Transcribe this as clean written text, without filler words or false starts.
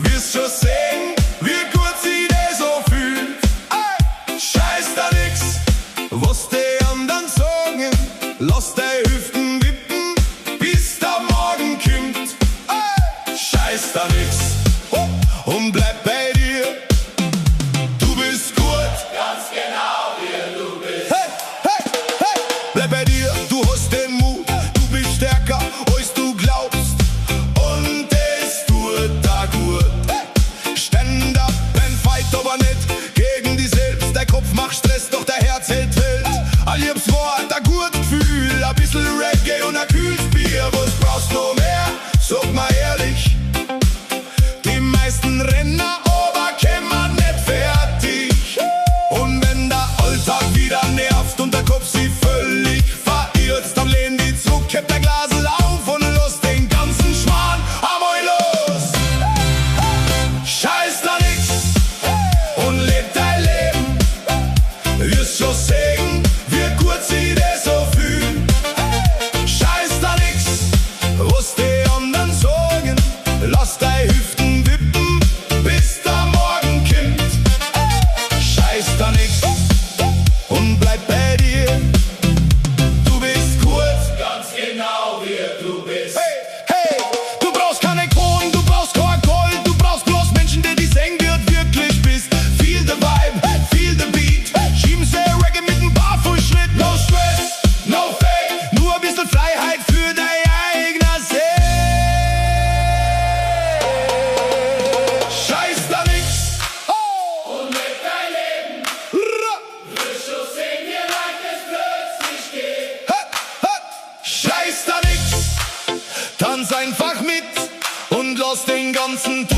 Wirst schon sehen, wie gut si des so fühlt. Ey! Scheiß da nix, was die anderen sagen. Lass dei Hüften wippen, bis der Morgen kimmt. Ey! Scheiß da nix und bleib bei dir. Du bist gut, ganz genau wie du bist. Hey, hey, hey! Bleib bei dir, du hast den Mut, du bist stärker, als du glaubst. Und es tut da gut. Hey! Stand up and fight, aber nicht gegen di selbst. Dein Kopf macht Stress, doch dein Herz hält Welt. Ein liebes Wort, ein gut Gefühl, ein bisschen Reggae und ein kühles Bier. Was brauchst du noch mehr? Sag mal ehrlich. Die meisten rennen, aber kommen nicht fertig. Und wenn der Alltag wieder nervt und der Kopf sich völlig verirrt, dann lehn di zurück, heb dein Glasl auf und lass den ganzen Schmarrn einmal los. Scheiß da nix und leb dein Leben. Wirst schon sehen, wie gut si des so fühlt. Scheiß da nix, was die anderen sagen. Lass dei Hüften wippen, bis der Morgen kimmt. Scheiß da nix und bleib bei dir. Du bist gut, ganz genau wie du bist. Hey, hey, du brauchst keine Kronen, du brauchst kein Gold, du brauchst bloß Menschen, die dich sehen, wie du wirklich bist. Feel the vibe, feel the beat. Schieben sie Reggae mit dem Barfußschritt. No stress, no fake, nur ein bisschen Freiheit für deine eigene Seele. Scheiß da nix. Oh. Und leb dein Leben. Wirst schon sehen, wie leicht es plötzlich geht. Ha, ha. Scheiß da nix, tanz einfach mit und lass den ganzen